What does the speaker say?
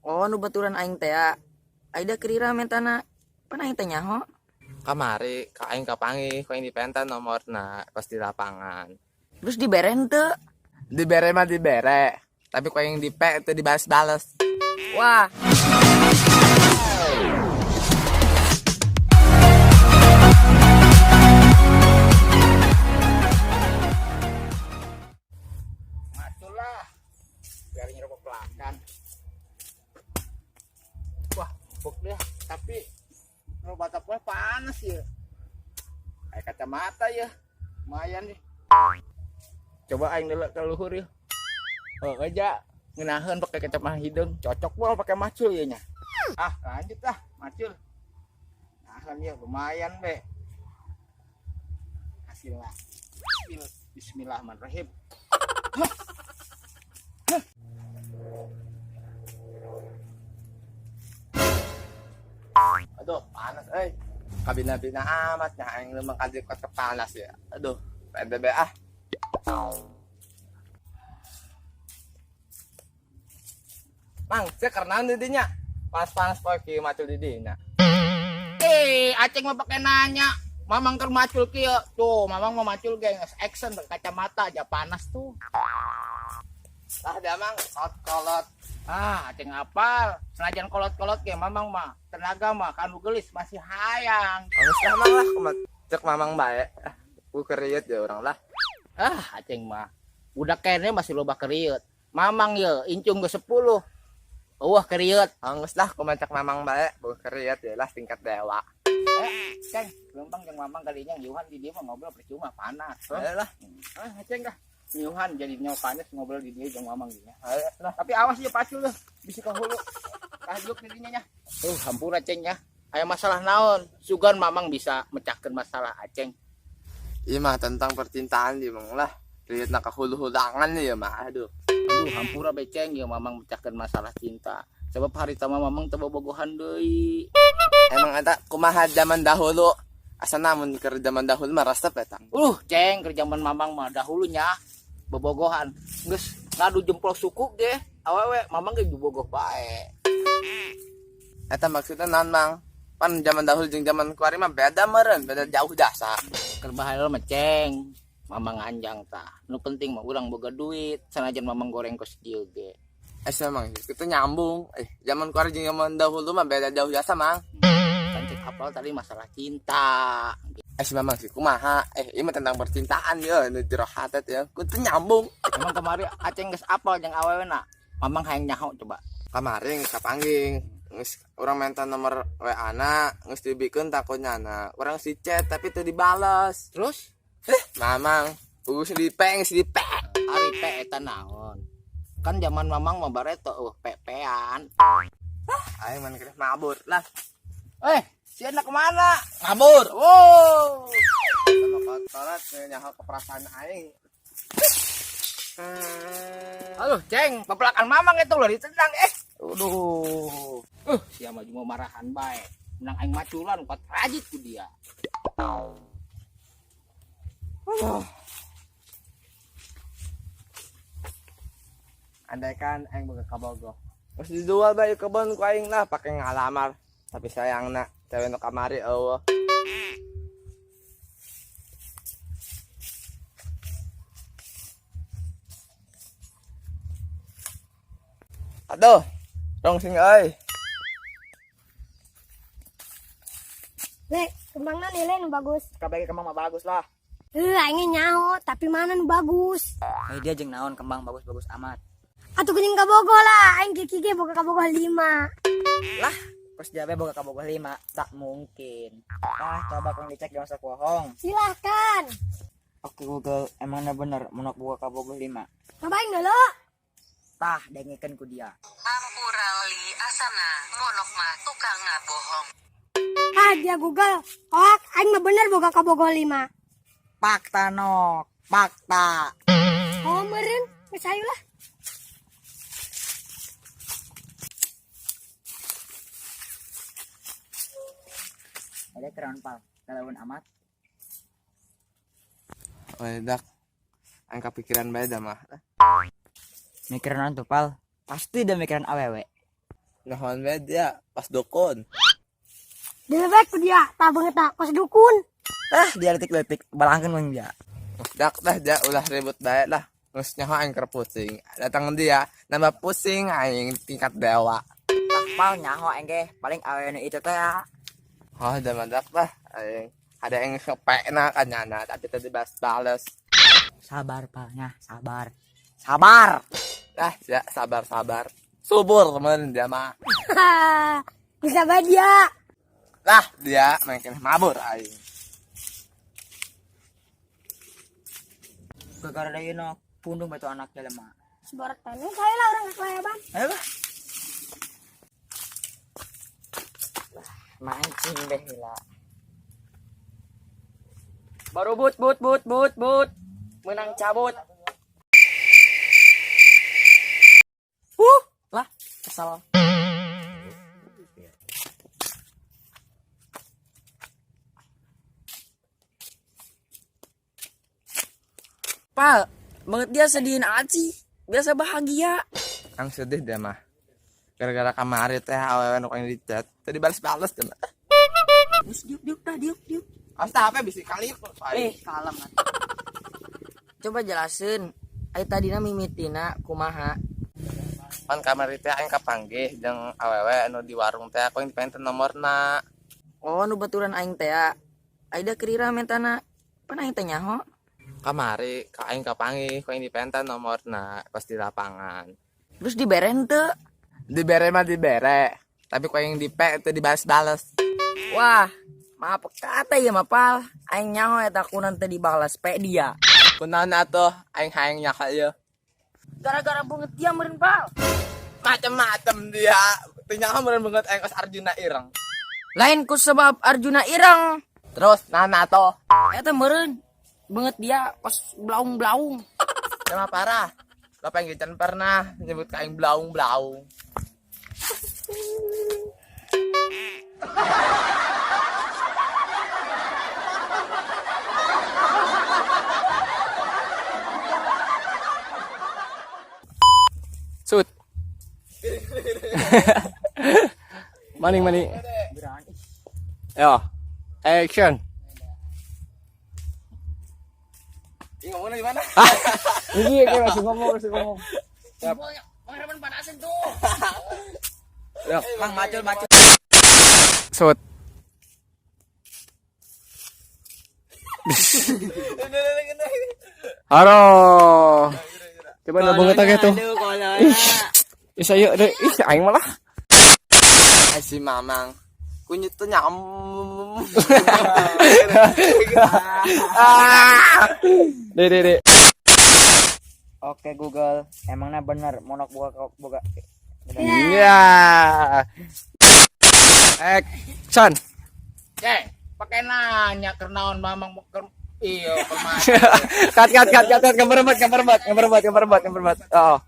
Oh, nu baturan aing teh ya. Aida kerira mentana. Pan aing teh nyaho. Kamari ka aing kapanggih, ku aing dipenta nomorna pas di lapangan. Terus dibere henteu? Dibere mah dibere, tapi ku aing di P teu dibales-bales. Wah. Macul lah. Biar nyerobok pelakan. Wah, empuk deh. Tapi kalau batak gue panas ya. Kayak kacamata ya. Lumayan nih. Coba aing dulu ke luhur ya. Oh, aja ngenahan pakai kacamata hidung. Cocok banget pakai macul ya nya. Ah, lanjut lah, macul. Nahan ya, lumayan be. Hasilnya. Bismillahirrahmanirrahim. Aduh, panas euy. Kabina-bina amat nya aing lumang kadikot ke panas ya. Aduh, PNBB ah. Mang, saya karena di dinya. Panas-panas poe kieu macul di dinya. Aceng mah pakai nanya. Mamang keur macul kieu. Tuh, mamang mau macul ge geus action kacamata aja panas tuh. Lah dia mang kolot-kolot. Ah, aceng apal. Senajan kolot-kolot ge mamang mah tenaga mah kanu geulis masih hayang. Geus lah mang lah, kumaha cek mamang bae. Ah, ku keriut ya urang lah. Ah, aceng mah budak kene masih loba keriut. Mamang ye incung ge 10. Eueuh keriut. Geus lah kumaha cek mamang bae, boga keriut ya lah tingkat dewa. Ceng, lempang jeung mamang kalinya Yuhan di dia mah ngobrol percuma panas. Ayo lah. Ah, ceng dah. Yuhan jadi nyawa panas ngobrol di dia jeung mamang dinya. Ayo lah. Tapi awas ya pacul lah, bisi ka hulu. Kajuk di dinya nya. Tuh, hampura ceng ya. Aya masalah naon? Sugan mamang bisa mecahkeun masalah aceng. Iya mah tentang percintaan di mang lah. Lihat nak hulu-hulangan ya mah. Aduh. Aduh, hampura beceng ya mamang mecahkeun masalah cinta. Sebab hari tama mamang teu bobogohan deui. Emang eta kumaha zaman dahulu? Asa namun keur zaman dahulu mah resep eta. Ceng keur zaman mamang mah dahulunya bobogohan. Geus ngadu jempol suku ge, awewe mamang ge bobogoh bae. Eta maksudna naon mang? Pan zaman dahulu jeung zaman kuari mah beda meureun, beda jauh jasa. Keur baheula mah ceng, mamang anjang tah. Nu penting mah urang boga duit, sanajan mamang goreng kos dieu ge. Mang, itu nyambung. Zaman kuari jeung zaman dahulu mah beda jauh jasa, Mang. Kan cek apal tadi masalah cinta. Si mamang sih kumaha? Ieu mah tentang percintaan ya, nu jero hate ya. Kudu nyambung. Emang kemari aceng geus apal jeung awewena. Mamang hayang nyaho coba. Kamari geus kapanggih. Geus urang minta nomor W A-na, geus dibikeun takutnya na. Urang si chat tapi teu dibales. Terus? Mamang, geus di P, geus di P. Ari P eta naon? Kan zaman mamang mah bareto pe-pean. Ah, aing mah keur mabur lah. Si anak kemana? Mabur. Wow. Sama kotorat nyaho ke perasaan aing. Aduh, ceng, pepelakan mamang itu udah ditendang. Aduh. Sia maju mau marahan bae. Menang aing maculan kuat rajit ku dia. Aduh. Andaikan aing boga kabogoh. Terus dijual bae kebon ku aing lah pake ngalamar. Tapi sayangna cewek nu kamari eueuh. Aduh, dong sing euy. Le, kembangna nih le nu bagus. Kabeh kembang mah bagus lah. Heuh, aing nyaho, tapi mana nu bagus? Dia jeung naon kembang bagus-bagus amat. Atuh kuning kabogoh lah, aing kiki ge boga kabogoh 5. Lah, terus jabe boga kabogoh 5, tak mungkin. Ah, coba kong dicek jangan sok bohong. Silahkan. Oke Google, emangnya bener menok boga kabogoh 5? Cobain dulu. Tah, dengekeun ku dia. Hampura li asana, monok mah tukang ngabohong. Ah, dia Google. Oh, aing mah bener boga kabogoh 5. Fakta nok, fakta. Oh, meureun, geus hayu lah. Ada kerawan pal, kalawan amat. Oh, dak. Angka pikiran bae dah mah. Mikiran naon tuh pal? Pasti dah mikiran awewe. Nyahoan we dia pas dukun. Dilebek ku dia, tah beungeut kos dukun. Ah, dia letik-letik balangkeun mah dia. Dak dah dia ulah ribut bae lah. Geus nyaho aing keur pusing. Datang dia nambah pusing aing tingkat dewa. Tah pal nyaho aing ge paling awewe nu itu teh ya. Oh, dah mandak lah aing. Ada yang ngepekna ka nyana tapi tadi balas-balas. Sabar palnya, sabar. Sabar. Ah, ya sabar-sabar. Subur temen dia mah. Bisa bae dia. Lah, dia makin mabur aing. Gara-gara da ieu pundung batu anak jelema. Sebarat tanah saya lah orang kelayaban. Ayo lah. Mancing deh lah. Baru but but but but but. Menang cabut. Lah, kesal. Pal, banget dia sedihin aja. Biasa bahagia. Ang sedih dia mah. Gara-gara kamari teh awewe nu aing di chat, tadi balas-balas dia mah. Terus diuk diuk dah diuk diuk. Asta apa bisi kali Eh, kalem kan. Coba jelasin. Ai tadina mimitina kumaha? Pan kamari teh aing kapanggih jeung awewe anu di warung teh aku yang dipenten nomorna. Oh, nu baturan aing teh ya. Aida kerira mentana. Pan aing teh nyaho. Kamari ka aing kapanggih ku aing dipenten nomorna pas di lapangan. Terus dibere henteu. Dibere mah dibere, tapi ku aing dipe teu dibalas-balas. Wah, maaf kata ya mapal. Aing nyaho eta kunan teu dibalas pe dia. Kunaon atuh aing hayang nyaho ieu. Gara-gara banget dia meureun pal. Macem-macem dia. Teu nyaho meureun banget aing kos Arjuna ireng. Lain ku sebab Arjuna ireng. Terus naon atuh? Eta meureun banget dia pas blaung-blaung. Sama parah. Bapak yang can pernah nyebut ka aing blaung-blaung. Sut. Maning maning. Yo. Action. Ih, ngomongnya gimana? Ini kayak masih ngomong, masih ngomong. Siap. Bang Herman panasin tuh. Yo. Bang macul macul. Sut. Halo. Coba na banget aja tuh. Ih, ih saya deh, ih aing malah. Ay, si Mamang. Kunyit tuh nyam. Deh, deh, deh. Oke Google, emangnya bener monok boga boga. Iya. Action. Ceng, pakai nanya kernaon mamang mau ker iya kemana? Cut, cut, cut, cut, cut. Gambar empat, gambar empat, gambar empat, gambar empat, gambar empat. Oh.